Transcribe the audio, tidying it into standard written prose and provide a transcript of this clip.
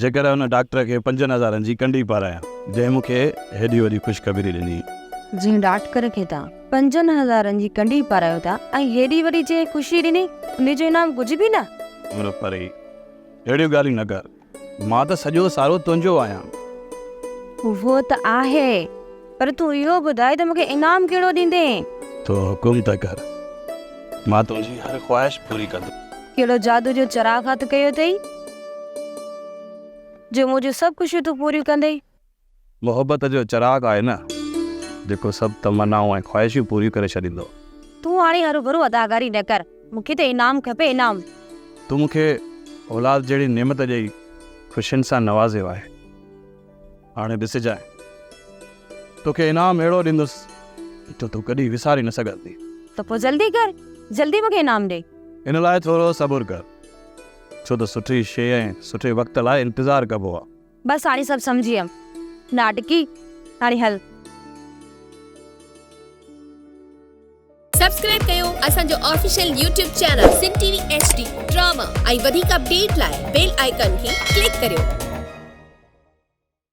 جيڪر ان ڊاڪٽر کي پنجن هزارن جي ڪنڍي پارايان، جنهن مون کي هيڏي وڏي خوشخبري ڏني. جنهن ڊاڪٽر کي تان پنجن هزارن جي ڪنڍي پارايو ٿا ۽ هيڏي وڏي جنهن خوشي ڏني، ان جو انعام ڪجهه به نه؟ پر پري، اهڙيون ڳالهيون نه ڪر. مان ته سڄو سارو تنهنجو آهيان. اهو ته آهي، پر تون اهو ٻڌاء ته مون کي انعام ڪهڙو ڏيندين؟ تون حڪم ته ڪر، مان تنهنجي هر خواهش پوري ڪندس. ڪهڙو جادو جو چراغ هٿ ڪيو اٿئي، جو منهنجون سڀ خوشيون تون پوريون ڪندين؟ محبت جو چراغ آهي نه، جيڪو سڀ تمنائون ۽ خواهشون پوريون ڪري ڇڏيندو. تون هاڻي هروڀرو اداڪاري نه ڪر، مون کي ته انعام کپي، انعام. تون مون کي اولاد جهڙي نعمت ڏيئي خوشين سان نوازيو آهي. هاڻي ڏسجانء، توکي انعام اهڙو ڏيندس جو تون ڪڏهن وساري نه سگهندين. ته پوء جلدي ڪر، جلدي مون کي انعام ڏي. ان لاء ٿورو صبر ڪر، ڇو ته سٺي شيء ۽ سٺي وقت لاء انتظار ڪبو آهي. بس هاڻي سڀ سمجهي ويم. ناٽڪي، هاڻي هل. سبسڪرائب ڪيو اسان جو official YouTube channel Sindh T V H D drama ۽ وڌيڪ اپڊيٽ لاء بيل آئيڪان کي ڪلڪ ڪريو.